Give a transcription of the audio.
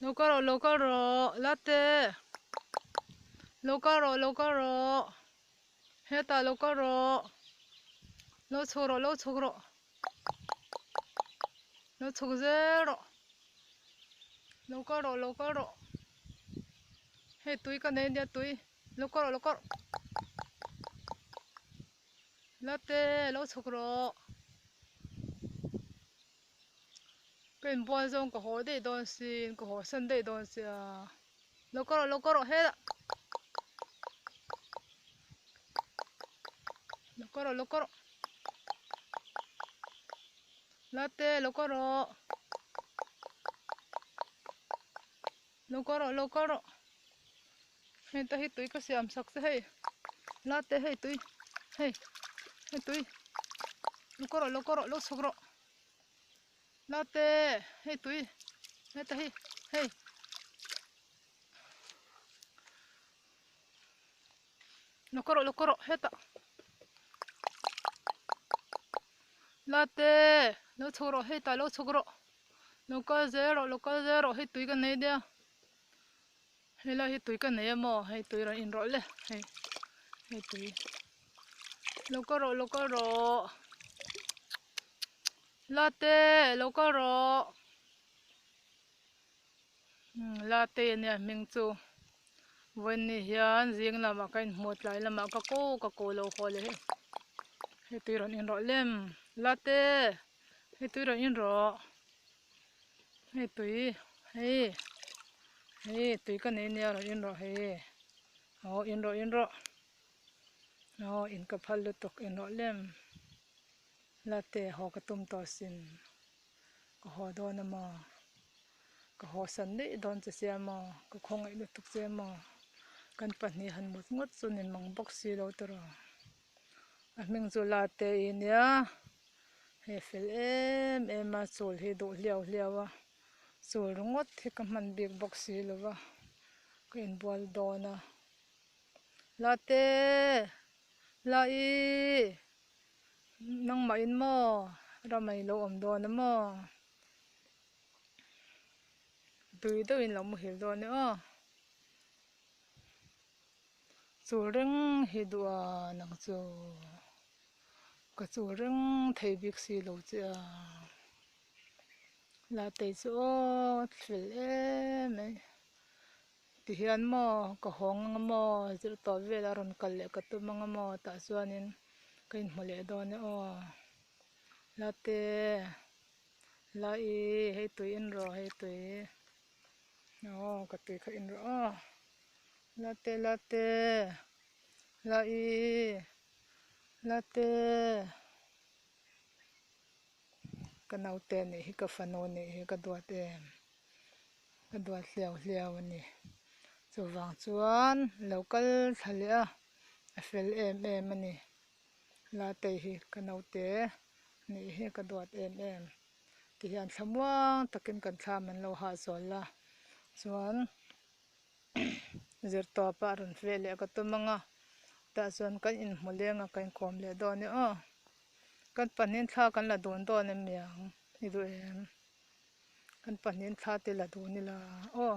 Lo kal rawh lo kal rawh latte lo kal rawh lo kal rawh hetah lo kal rawh lo chhuk rawh lo chhuk rawh lo chhuk zel rawh lo kal rawh lo kal rawh hei tui ka nei ania tui lo kal rawh lo kal rawh latte lo chhuk rawh. Ka inbual zawng ka haw daih dawn sin ka haw san daih dawn sia lo ka rawh lo ka rawh hela lo ka rawh lo ka rawh latte lo ka rawh lo ka rawh lo ka rawh hei te hi tui ka siam sak che hei latte hei tui hei hei tui lo ka rawh lo ka rawh lo chhuk rawh. Naute hei tui heta hi hei lo ka rawh lo ka rawh hetah Naute lo chhuk rawh hetah lo chhuk rawh lo kal zel rawh lo kal zel rawh hei tui ka nei nia helai hi tui ka nei a maw hei tui rawn in rawh le hei hei tui lo kal rawh lo kal rawh. Latte lo kal rawh umm latte ania hming chu vawiin hian zing lamah ka inhmuh tlai lamah ka ko ka ko lo haw leh hei hei tui rawn in rawh lem latte hei tui rawn in rawh hei tui hei hei tui ka nei ania rawn in rawh hei aw in rawh in rawh aw in ka phal lutuk in rawh lem. Latte haw ka tum tawh sin, ka haw dawn a maw? Ka haw san daih dawn che sia maw? Ka khawngaih lutuk che maw? Kan pahnih han mut ngawt chu ni mang bawk si lo tawrh. A hming chu Latte i nia, hei fel em em a, chul hi duh hliau hliau a, chul ringawt hi ka hman bik bawk si lo va, ka inbual dawn a. Latte! La-i! Nangmah in maw ramei lo awm dawn a maw tui deuh in lo muhil dawn e aw chul reng hi duh a nang chu ka chul reng thei bik si lo che a lahtei chu aw fel em mai. Ti hian maw ka hawng anga maw zir tawh vel a rawn kal leh ka tum anga maw tah chuanin ka inhmu leh dawn e aw latte la i hei tui in rawh hei tui aw ka tui kha in rawh aw latte latte la i latte ka naute nih hi ka fanu nih hi ka duat em. Ka duat hliau hliau a ni. Chuvang chuan lo kal thla leh a, a fel em em a ni. Latei hi ka naute nih hi ka duat em em. Tihian thlamuang takin kan thlam an lo hahchawl a, chuan zirtawpah a rawn feh leh ka tum ang a, tah chuan kan inhmu leng a, kan inkawm leh dawn e aw. Kan pahnihin thla kan la dun dawn em niang i duh em? Kan pahnihin thla te la dun ila aw.